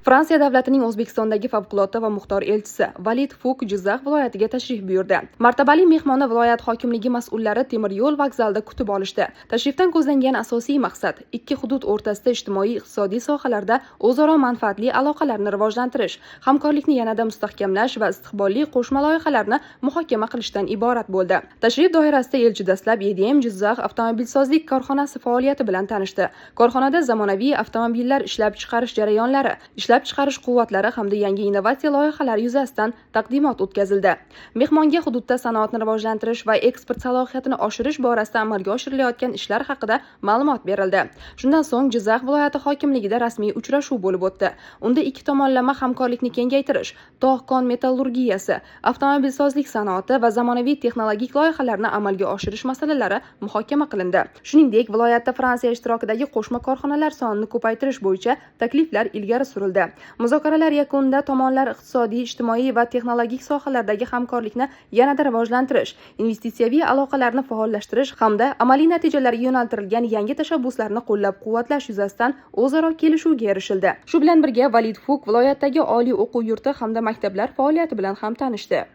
Fransiya davlatining O'zbekistondagi favqulodda va muxtor elchisi Valid Fuk Jizzax viloyatiga tashrif buyurdi. Martabali mehmonni viloyat hokimligi mas'ullari temir yo'l vokzalida kutib olishdi. Tashrifdan ko'zlangan asosiy maqsad ikki hudud o'rtasida ijtimoiy-iqtisodiy sohalarda o'zaro manfaatli aloqalarni rivojlantirish, hamkorlikni yanada mustahkamlash va istiqbolli qo'shma loyihalarni muhokama qilishdan iborat bo'ldi. Tashrif doirasida elchi dastlab EDM Jizzax avtomobilsozlik korxonasi faoliyati bilan tanishdi. Korxonada zamonaviy avtomobillar ishlab chiqarish jarayonlari, ishlab chiqarish quvvatlari hamda yangi innovatsiya loyihalari yuzasidan taqdimot o'tkazildi. Mehmonga hududda sanoatni rivojlantirish va eksport salohiyatini oshirish borasida amalga oshirilayotgan ishlar haqida ma'lumot berildi. Shundan so'ng Jizzax viloyati hokimligida rasmiy uchrashuv bo'lib o'tdi. Unda ikki tomonlama hamkorlikni kengaytirish, tog'-kon metallurgiyasi, avtomobilsozlik sanoati va zamonaviy texnologik loyihalarni amalga oshirish masalalari muhokama qilindi. Shuningdek, viloyatda Fransiya ishtirokidagi qo'shma korxonalar sonini ko'paytirish bo'yicha takliflar ilgari surildi. Muzokaralar yakunida tomonlar iqtisodiy, ijtimoiy va texnologik sohalardagi hamkorlikni yanada rivojlantirish, investitsiyaviy aloqalarni faollashtirish hamda amaliy natijalarga yo'naltirilgan yangi tashabbuslarni qo'llab-quvvatlash yuzasidan o'zaro kelishuvga erishildi. Shu bilan birga, Valid Fuk viloyatdagi oliy o'quv yurti hamda maktablar faoliyati bilan ham tanishdi.